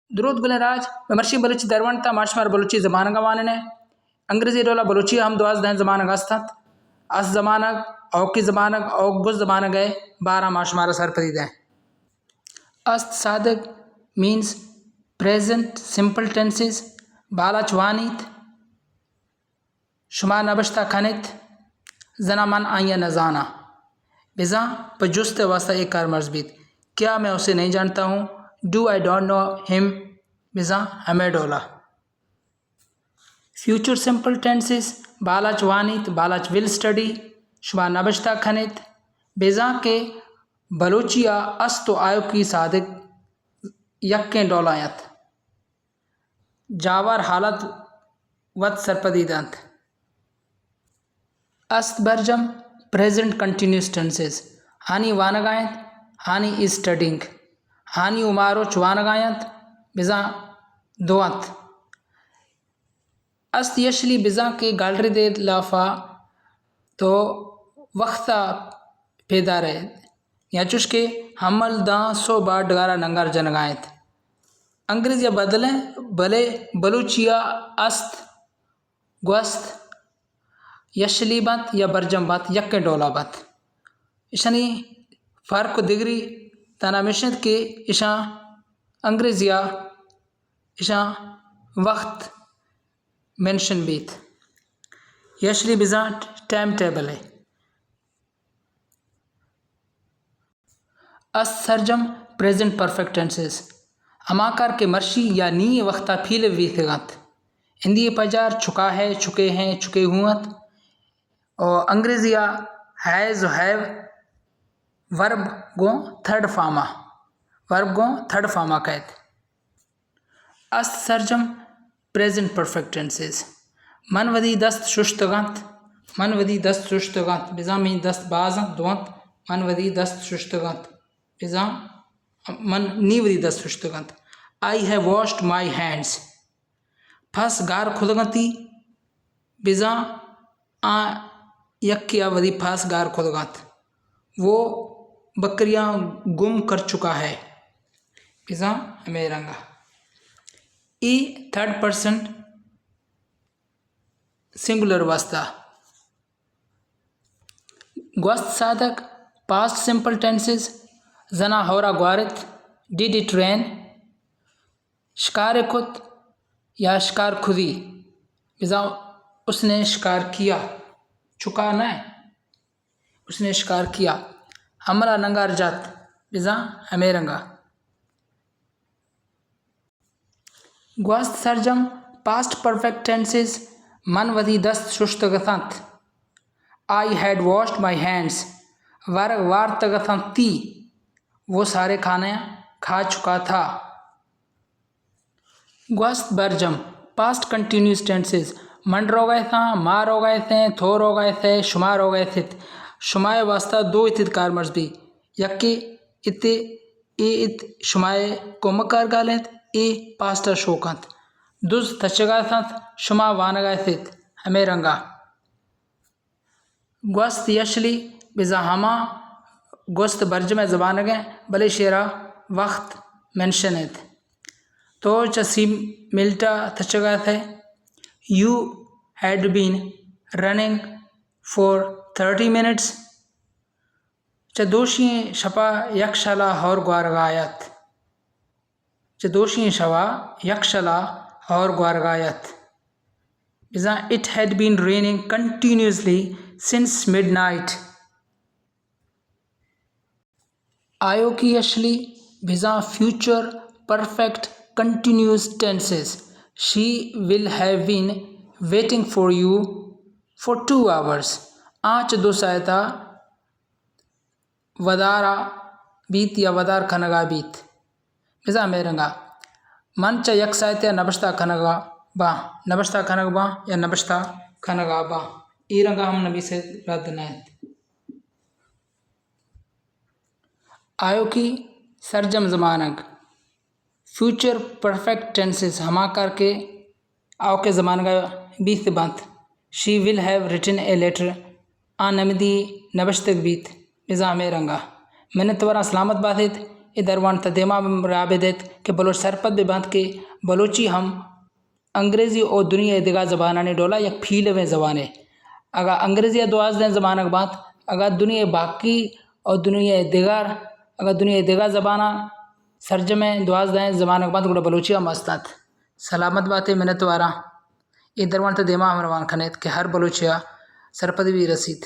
درود گلیں راج، مئے مرشی بلوچی درونت ءَ ما شمارا بلوچی زمانگ ءَ وانین ایں۔ انگریزی ڈول ءَ بلوچی ءَ ہم دوازدہیں زمانگ است انت۔ است زمانگ، اوکی زمانگ، اوگوز زمانگ ءِ بارہ ءَ ما شمارا سرپدی دئیں۔ است سادگ means present simple tenses، Balach وانیت، شما نبشتہ کن ات، زنا من آئی ءَ نہ زاناں۔ بزاں پہ جست ءِ واستہ اے کارمرز بیت، کیا میں اسے نہیں جانتا ہوں؟ Do I don't know him؟ بزاں ہمے ڈول ءَ۔ فیوچر سمپل ٹینسز، بالاچ وانیت، بالاچ ول اسٹڈی، شما نبشتہ کن ات۔ بزاں کہ بلوچی ءَ است و آیوکی سادگ یکیں ڈول ءَ انت۔ جاور حالت وت سرپدی دنت۔ است برجم، پریزنٹ کنٹینیوس ٹینسز، ہانی وانگ ءَ انت، ہانی از اسٹڈینگ، ہانی و ما روچ وانگ ءَ انت، بزاں دو انت۔ است یشلی، بزاں کہ گالری دے لافا تو وخت ءَ پیدارئے، یا چوش کہ ہمل داں سہب ءَ ڈگار ءَ ننگار جنگ ءَ انت۔ انگریزی ءَ بدل انت، بلے بلوچی ءَ است، گوست، یشلی بنت یا برجم بنت، یکیں ڈول ءَ بنت۔ اشانی فرق و دگری تہنا ہمیش انت کہ اشاں انگریزی ءَ اشاں وخت منشن بیت۔ یشلی بزاں ٹائم ٹیبل ءَ۔ است سرجم، پریزنٹ پرفیکٹ ٹینسز، ہما کار کہ مرشی یا نی ءِ وخت ءَ پیلو بیتگ انت۔ ہندی ءِ پجار چکا ہے، چکے ہیں، چکے ہوں انت۔ و انگریزی ءَ ہیز و ہیو ورب گوں تھرڈ فارم ءَ، ورب گوں تھرڈ فارم ءَ کئیت۔ است سرجم، پریزنٹ پرفیکٹ ٹینسز۔ من وتی دست ششتگ انت۔ من وتی دست ششتگ انت۔ بزاں منی دست باز انت، دو انت۔ من وتی دست ششتگ انت۔ بزاں من نی وتی دست ششتگ انت۔ I have washed my hands۔ پس گار کتگ انتی۔ بزاں آ یکے ءَ وتی پاس گار کتگ انت۔ وہ بکریاں گم کر چکا ہے۔ بزاں ہمے رنگ ءَ۔ اے تھرڈ پرسن سنگولر واستہ۔ گوست سادگ، پاسٹ سمپل ٹینسز، زنا ہورا گوارت، ڈیڈ اٹ رین، شکار کت یا شکار کھدی، بزاں اس نے شکار کیا، چکا نہ، اس نے شکار کیا، ہملا ننگار جات، بزاں ہمے رنگا۔ گوست سرجم، پاسٹ پرفیکٹ ٹینسز، من وتی دست ششتگ اتنت۔ I had washed my hands، ورگ وارتگ اتنتی، وہ سارے کھانے کھا چکا تھا۔ گوست برجم، پاسٹ کنٹینیوس ٹینسز، من روگ ءَ اتاں، ما روگ ءَ اتیں، تو روگ ءَ اتئے، شما روگ ءَ اتت۔ شما ءِ واستہ دو اتت کارمرز بی، یکے اتے، اے ات شما ءِ کمک ءَ گال انت، اے پاسٹ ءَ شوک انت۔ دز تچگ ءَ اتنت، شما وانگ ءَ اتت، ہمے رنگ ءَ۔ گوست یشلی، بزاں ہما گوست برجم ءِ زمانگ ءَ، بلے شیرا وخت منشن انت۔ تو چہ سی منٹ ءَ تچگ ءَ اتئے۔ You had been running for thirty minutes۔ چہ دوشی ئیں شپ ءَ یکشل ءَ ہور گوارگ ءَ ات۔ چہ دوشی ئیں شپ ءَ یکشل ءَ ہور گوارگ ءَ ات۔ بزاں، it had been raining continuously since midnight۔ آیوکی یشلی، بزاں future perfect continuous tenses, She will have been waiting for you for two hours۔ آ چہ دو ساعت ءَ ودار ءَ بیت یا ودار کنگ ءَ بیت۔ بزاں ہمے رنگ ءَ من چہ یک ساعتے ءَ نبشتہ کنگ ءَ باں، نبشتہ کنگ باں یا نبشتہ کنگ ءَ باں۔ اے رنگ ءَ ہم نبیس ءِ رد نہ انت۔ آیوکی سرجم زمانگ، فیوچر پرفیکٹ ٹینسز، ہما کار کہ آؤکیں زمانگ ءَ بیت بنت۔ She will have written a letter، آ نمدی نبشتگ بیت، بزاں ہمے رنگ ءَ۔ منتواراں، سلامت بات ات، اے درونت ءَ دیما ہم راہ بہ دئیت کہ بلوچ سرپد بہ بنت کہ بلوچی ہم انگریزی ءُ دنیا ءِ دگہ زبانانی ڈولا یک پیلویں زبانے۔ اگاں انگریزی ءَ دوازدہیں زمانگ بنت، اگاں دنیا ءِ باقی ءُ دنیا ءِ دگہ، اگاں دنیا ءِ دگہ زباناں سرجمیں دوازدہیں زمانگ بنت، گڑا بلوچی ہم است انت۔ سلامت بات ئے، منت واراں۔ اے درونت ءَ دیما ہم روان کن ایت کہ ہر بلوچے ءَ سرپدی بہ رسیت۔